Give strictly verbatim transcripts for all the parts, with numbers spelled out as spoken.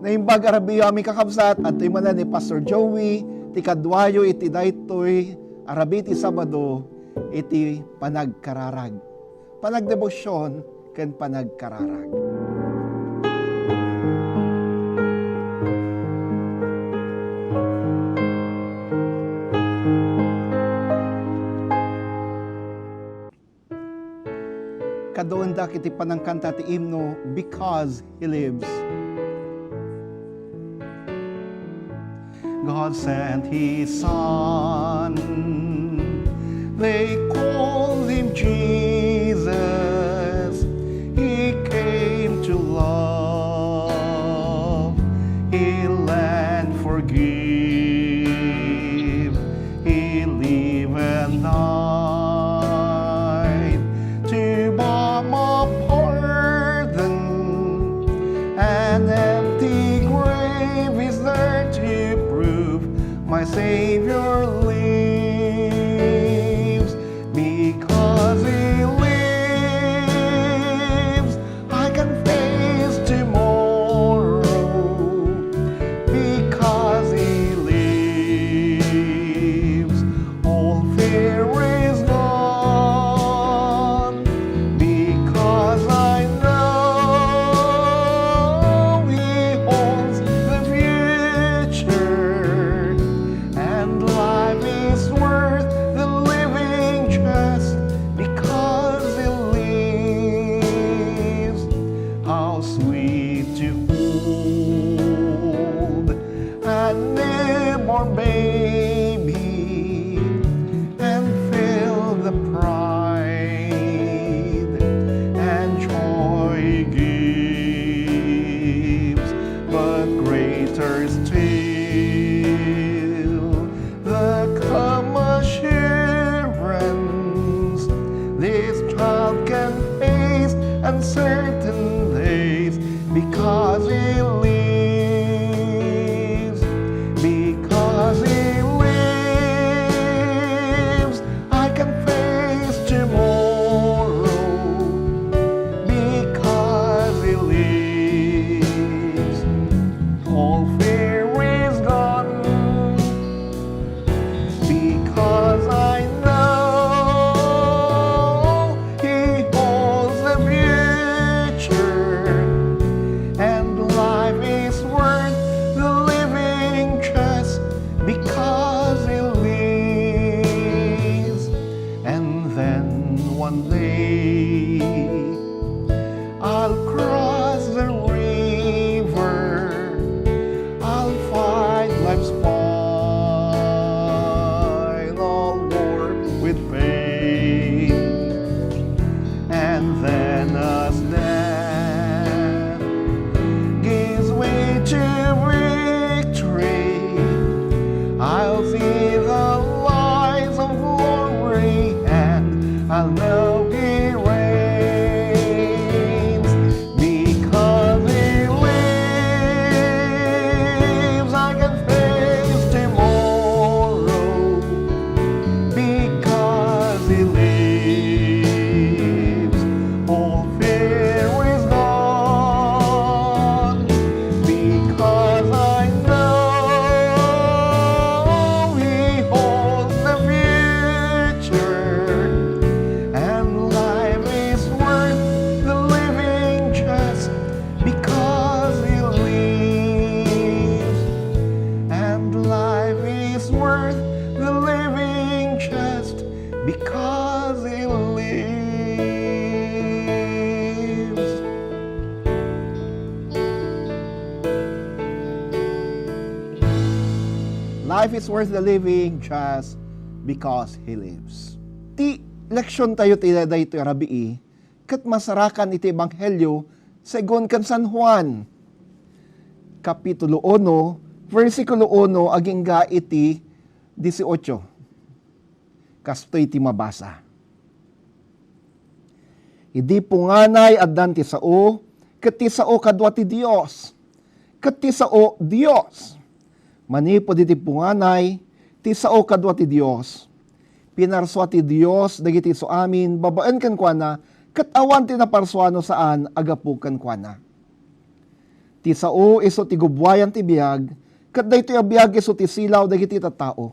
Naimbag a rabii, amin kakabsat, adtoy manen ni Pastor Joey, ti kaduayo iti daytoy a rabii ti Sabado, iti panagkararag. Panagdebosyon ken panagkararag. Kaduendak iti panangkanta ti imno, Because He Lives. God sent His Son. They called Him Jesus. He came to love, heal and forgive. He lived and died to buy my pardon. An empty grave is there to prove my Savior lives. Because He lives, I can face tomorrow. Because He lives, all fear is gone. Because I know He holds the future, and life is worth the living just because He lives. How sweet to hold a newborn baby and feel the pride and joy gives. But greater still, the calm assurance this child can face uncertain days, because He lives, because He lives, I can face tomorrow. Because He lives, all fear is gone. Because I know He holds the future, and life is worth the living just because He lives. And then one day, I'll cross the river. I'll fight life's final war with faith. And then, as death gives way to victory, I'll see the lights of glory, and I'll know He reigns. Because He lives, I can face tomorrow. Because He lives, all fear is gone. Because I know He holds the future, and life is worth the living just because He lives. And life is worth the living just because He lives. Life is worth the living just because He lives. Ti leksion tayo ti daytoy a rabii, ket masarakan iti Ebanghelio segun kan San Juan, Kapitulo uno, bersikulo uno agingga iti dieciocho. Kastoy ti mabasa. Idi punganay, addan ti sao, ket ti sao kadua ti Dios, ket ti sao, Dios. Manipud iti punganay, ti sao kadua ti Dios. Pinarsua ti Dios dagiti isuamin babaen kenkuana, ket awan ti naparsua no saan a gapu kenkuana. Ti sao isu ti gubbuayan ti biag, ket daytoy a biag isu ti silaw dagiti tattao.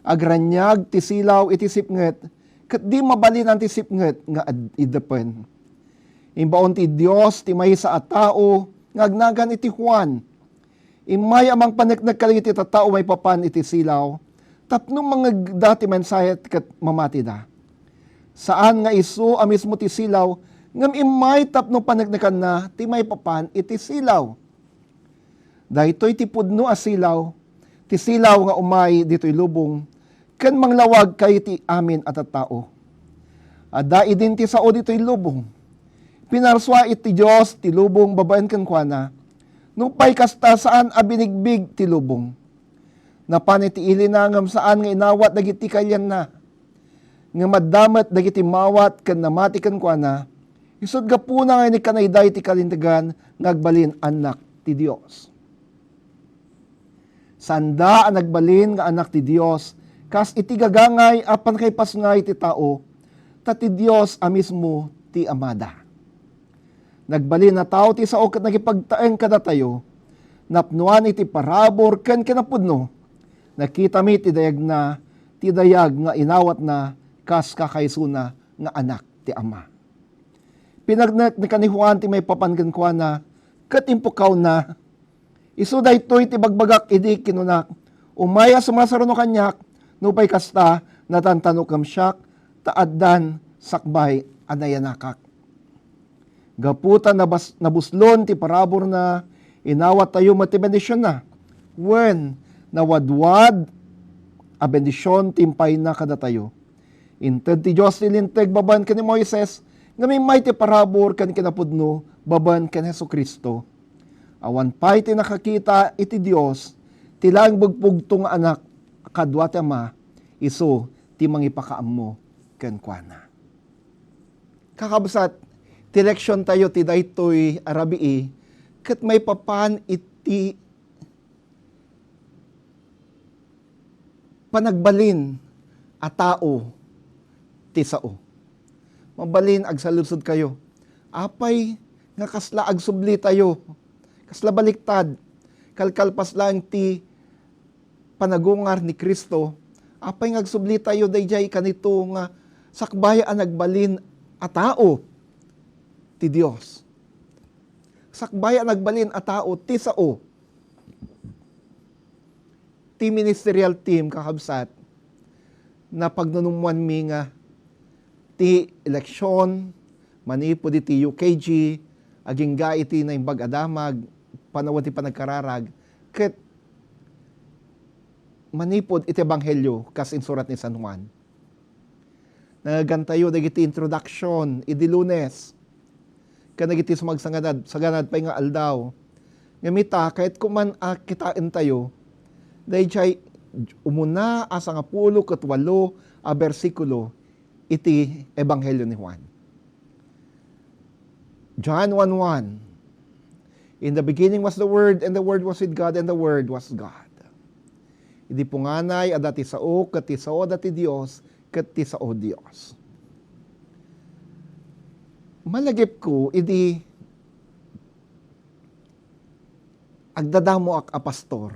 Agraniag ti silaw iti sipnget, ket di mabalinan ti sipnget nga ad-, iddepen. Imbaon ti Dios ti maysa a tao nga agnagan iti Juan. Immay a mangpaneknek kadagiti tattao maipapan iti silaw, tapno mangngegda ti mensahe ket mamatida. Saan nga isu a mismo ti silaw, ngem immay tapno paneknekanna ti maipapan iti silaw. Daytoy ti pudno a silaw, ti silaw nga umay ditoy lubong, ken manglawag kadagiti amin a tattao. Adda idin ti sao ditoy lubong. Pinarsua iti Dios ti lubong babaen kenkuana. Nupay kasta, saan a binigbig ti lubong. Napan iti ilina ngem saan nga inawat dagiti kalianna. Ngem adda met dagiti maawat ken namati kenkuana, isut' gapuna nga inikkanayda iti kalintegan nga agbalin annak ti Dios. Saanda a nagbalin nga annak ti Dios kas iti gagangay a pannakaipasngay ti tao, ta ti Dios a mismo ti Amada. Nagbalin a tao ti sao ket nangipagtaeng kadatayo. Napnoan iti parabur ken kinapudno, nakitami ti dayagna, ti dayag nga inawatna kas kakaisuna nga Anak ti Ama. Pinekneknekan ni Juan ti maipapan kenkuana ket impukawna. Isu daytoy ti ibagbagak idi kinunak, "Umay a sumasaruno kaniak, nupay kasta, natantanokam siak, ta addan sakbay a nayanakak." Gapu ta nabas-, nabuslon ti paraburna, inawattayo met ti bendisionna. Wen, nawadwad a bendision ti impayna kadatayo. Inted ti Dios ti Linteg babaen ken ni Moises, ngem immay ti parabur ken kinapudno babaen ken Jesu-Cristo. Awan pay ti nakakita iti Dios, ti laeng bugpugto nga Anak a kadua ti Ama, isu ti mangipakaammo kenkuana. Kakabsat, ti leksiontayo ti daytoy a rabii ket maipapan iti panagbalin a tao ti sao. Mabalin, agsaludkodkayo. Apay nga kasla agsublitayo? Kasla baliktad. Kalkalpas laeng ti panagungar ni Cristo. Apay nga agsublitayo daydiay kanito nga sakbay a nagbalin a tao ti Dios? Sakbay a nagbalin a tao ti sao. Ti ministerial team, kakabsat, napagnunummoanmi nga ti eleksyon manipud iti U K G, agingga iti Naimbag a Damag, panawen ti panagkararag, ket manipud iti Ebanghelio, kas insurat ni San Juan. Nangngegantayo dagiti introduction idi Lunes ken dagiti sumagsanganad, saganad pay nga aldaw. Ngem ita, kayatko man a kitaentayo daydiay umuna a sangapulo ket walo a bersikulo iti Ebanghelio ni Juan. John one one, "In the beginning was the Word, and the Word was with God, and the Word was God." Idi punganay, adda ti sao, ket ti sao adda ti Dios, ket ti sao Dios. Malagipko idi agdadamoak a pastor.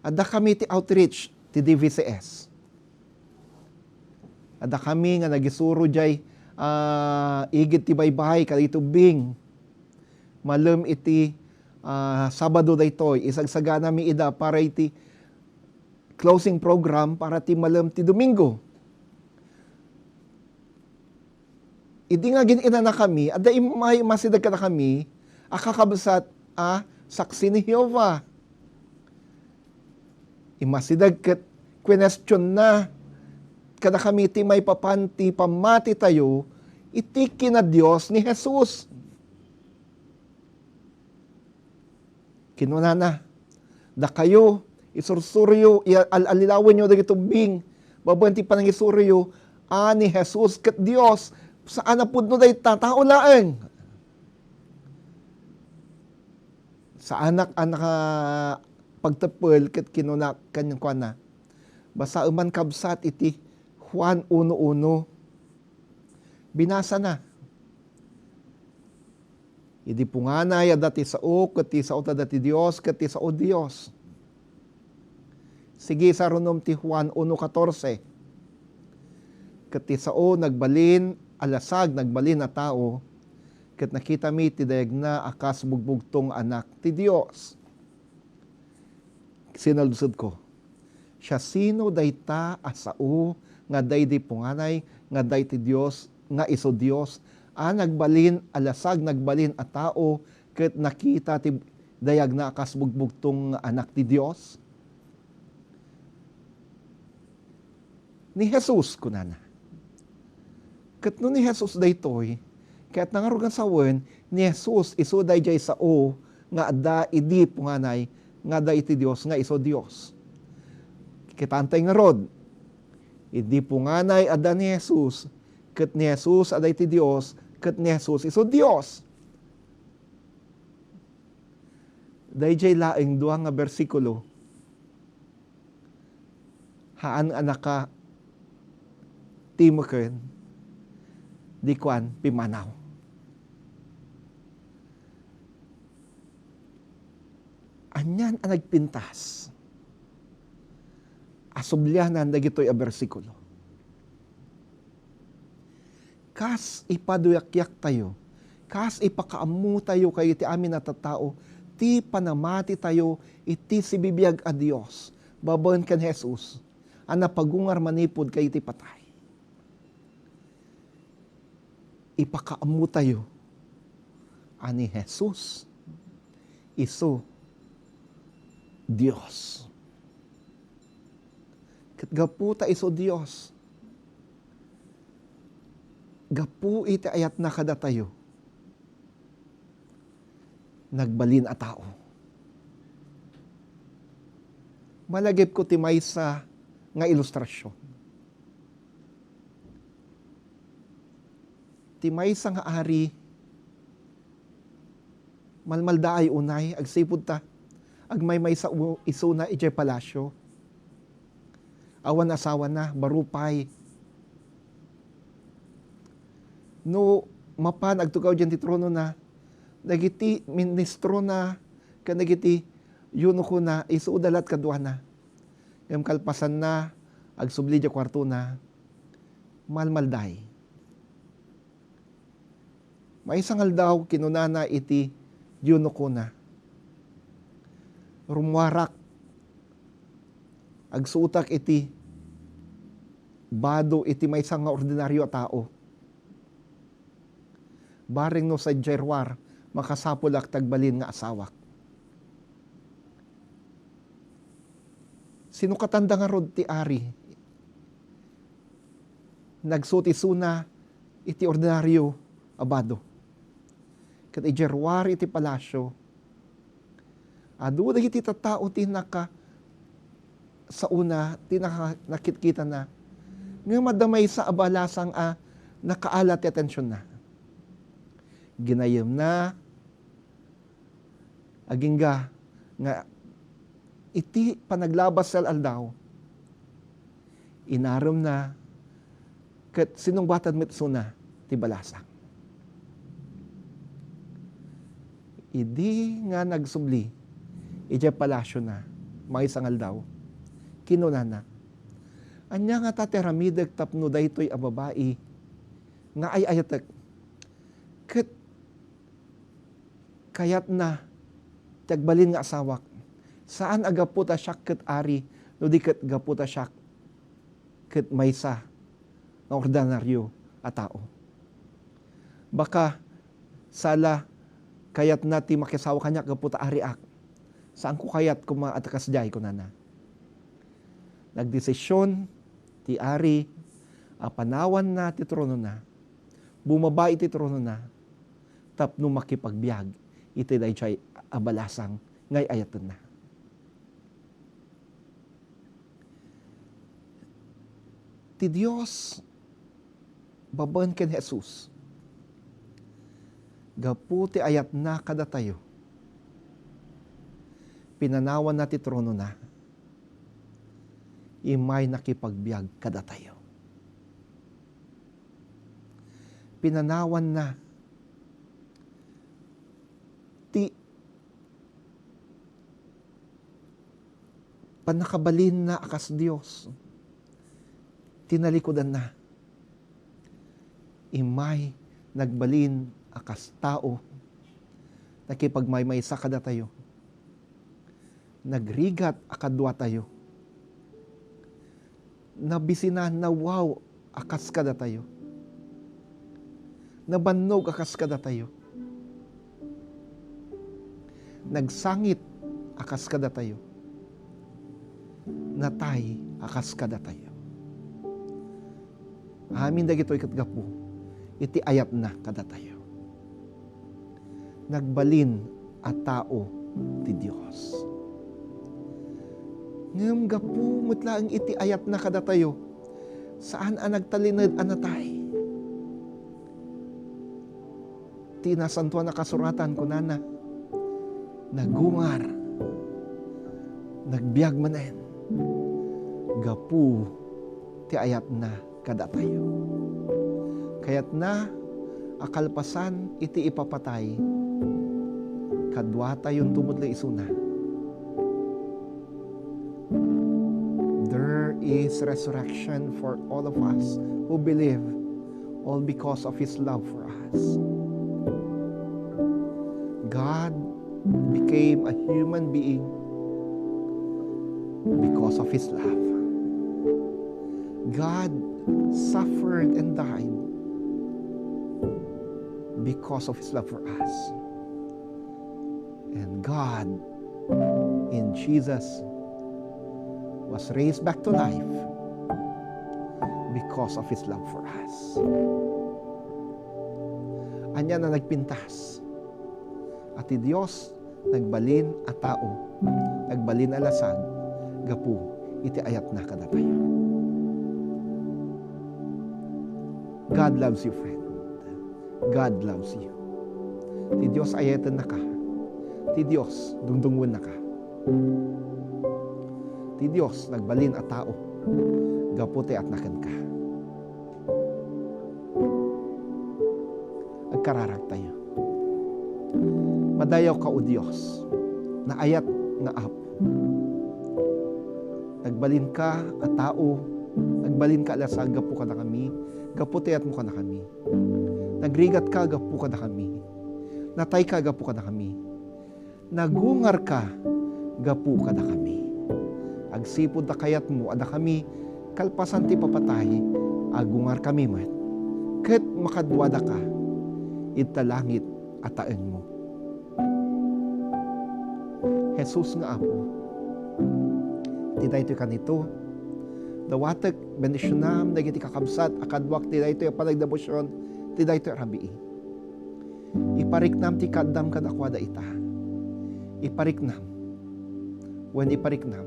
Adda kami ti outreach ti D V C S. Adda kami nga nagisuro diay, ah, igid ti baybay kadagiti ubbing. Malem iti, ah, Sabado daytoy, isagsaganami ida para iti closing program para ti malem ti Domingo. Idi nga gin-inanakami, adda immay immasideg kadakami a kakabsat a saksi ni Jehovah. Immasideg ket kuestionna kadakami ti maipapan ti pammatitayo iti kinadios ni Jesus. Kinunana, "Dakayo, isursuroyo, i-, al-, allilawenyo dagiti ubbing babaen ti panangisuroyo a ni Jesus ket Dios. Saan a pudno dayta, tao laeng." Saanak a nakapagteppel ket kinunak kenkuana, "Basaem man, kabsat, iti Juan uno uno." Binasana. Idi punganay, adda ti sao, ket ti sao adda ti Dios, ket ti sao Dios. Sige, sarunom ti Juan uno catorce. Ket ti sao nagbalin a lasag, nagbalin a tao, ket nakitami ti dayagna a kas bugbugtong nga Anak ti Dios. Sinaludkodko. Siasino dayta a sao nga adda idi punganay nga adda iti Dios, nga isu Dios, a nagbalin a lasag, nagbalin a tao, ket nakita ti dayagna a kas bugbugtong nga Anak ti Dios? Ni Jesus, kunana. Ket no ni Jesus daytoy, kayatna ngarud nga sawen, ni Jesus isu daydiay sao nga adda idi punganay nga adda iti Dios, nga isu Dios. Kitaentay ngarud, idi punganay adda ni Jesus, ket ni Jesus adda iti Dios, ket ni Jesus isu Dios. Daydiay laeng dua nga bersikulo, haan a nakatimuken, di kuan, pimmanaw. Anian a nagpintas a sublianan dagitoy a bersikulo. Kas ipaduyakyak tayo, kas ipakaammo tayo kadagiti amin a tattao ti panamati tayo iti sibibiag a Dios babaen ken Jesus a napagungar manipud kadagiti patay. Ipakaammo tayo a ni Jesus isu Dios. Ket gapu ta isu Dios, gapu iti ayatna kadatayo, nagbalin a tao. Malagipko ti maysa nga ilustrasion. Ti maysa nga ari, malmaldaay unay, agsipud ta agmaymaysa u-, isuna idiay palasio. Awan asawana, baro pay. No mapan agtugaw diay ti tronona, dagiti ministrona ken dagiti eunukona, isuda la't kaduana. Ngem kalpasanna, agsubli diay kuartona, malmaldaay. Maysa nga aldaw, kinunana iti eunukona, "Rummuarak, agsuotak iti bado iti maysa nga ordinario a tao. Bareng no sadiay ruar, makasapulak ti agbalin nga asawak." Sinukatanda ngarud ti ari. Nagsuot isuna iti ordinario a bado. Ket idiay ruar iti palasio, adu dagiti tattao ti naka-, saona ti naka-, nakitkitana. Ngem adda maysa a balasang a nakaala ti atensionna. Ginayemna, agingga nga iti panaglabas ti al-aldaw, inaremna ket sinungbaten met isuna ti balasang. Idi nga nagsubli idiay palasiona maysa nga aldaw, kinunana, "Ania ngata ti aramidek tapno daytoy a babai nga ay-ayatek ket kayatna ti agbalin nga asawak, saan a gapu ta siak ket ari, no di ket gapu ta siak ket maysa nga ordinario a tao? Baka sala kayatna ti makiasawa kaniak gapu ta ariak. Saanko kayat koma a ta kasdiay," kunana. Nagdesision ti ari a panawanna ti tronona, bumaba iti tronona, tapno makipagbiag iti daydiay a balasang nga ay-ayatenna. Ti Dios, babaen ken Jesus, gapu ti ayatna kadatayo, pinanawanna ti tronona, immay nakipagbiag kadatayo. Pinanawanna Pannakabalinna a kas Dios ti nalikudanna. Immay nagbalin a kas tao, nakipagmaymaysa kadatayo. Nagrigat a kaduatayo. Nabisina, nawaw a kas kadatayo. Nabannog a kas kadatayo. Nagsangit a kas kadatayo. Natay a kas kadatayo. Amin dagitoy ket gapu iti ayatna kadatayo. Nagbalin a tao ti Dios. Ngem gapu met laeng iti ayatna kadatayo, saan a nagtalinaed a natay. Ti Nasantoan a Kasuratan kunana, nagungar, nagbiag manen, gapu ti ayatna kadatayo. Kayatna a kalpasan iti ipapatay, kaduatayonto met la isuna. There is resurrection for all of us who believe, all because of His love for us. God became a human being because of His love. God suffered and died because of His love for us. And God, in Jesus, was raised back to life because of His love for us. Ania na nagpintas? A ti Dios nagbalin a tao, nagbalin a lasag, gapu iti ayatna kadatayo. God loves you, friend. God loves you. Ti Dios ayatennaka. Ti Dios dungdungwennaka. Ti Dios nagbalin a tao gapu ti ayatna kenka. Agkararagtayo. Madayawka, O Dios, naayat nga Apo. Nagbalinka a tao, nagbalinka a lasag gapu kadakami, gapu ti ayatmo kadakami. Nagrigatka gapu kadakami. Natayka gapu kadakami. Nagungarka gapu kadakami. Agsipud ta kayatmo a dakami kalpasan ti papatay, agungarkami met. Ket makaduadaka ita langit a taengmo. Jesus nga Apo, ti daytoy kanito, dawatek bendisionam dagiti kakabsat a kaduak ti daytoy a panagdebosion ti daytoy a rabii. Ipariknam ti kaaddam kadakuada ita. Ipariknam. Wen ipariknam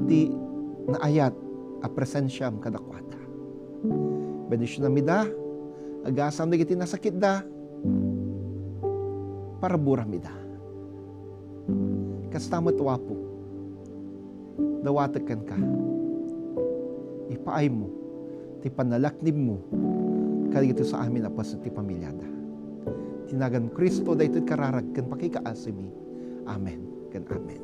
ti naayat a presensiam kadakuada. Bendisionam ida, agasam dagiti nasakitda, paraburam ida. Kasta met, O Apo, dawatek kenka. Ipaaymo ti pannalaknibmo kadagiti sa amin a paset ti pamiliada. Ti nagan Cristo daytoy kararag ken pakikaasimi. Amen ken amen.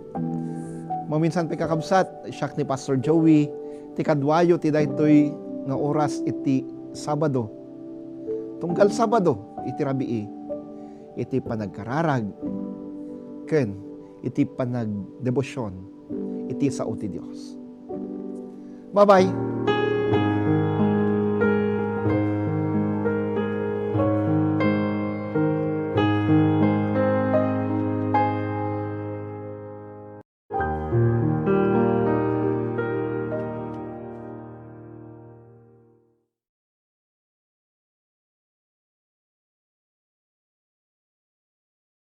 Maminsan pay, kakabsat, siak ni Pastor Joey, ti kaduayo ti daytoy nga oras iti Sabado. Tunggal Sabado iti rabii, iti panagkararag ken iti panagdebosion iti sao ti Dios. Bye-bye.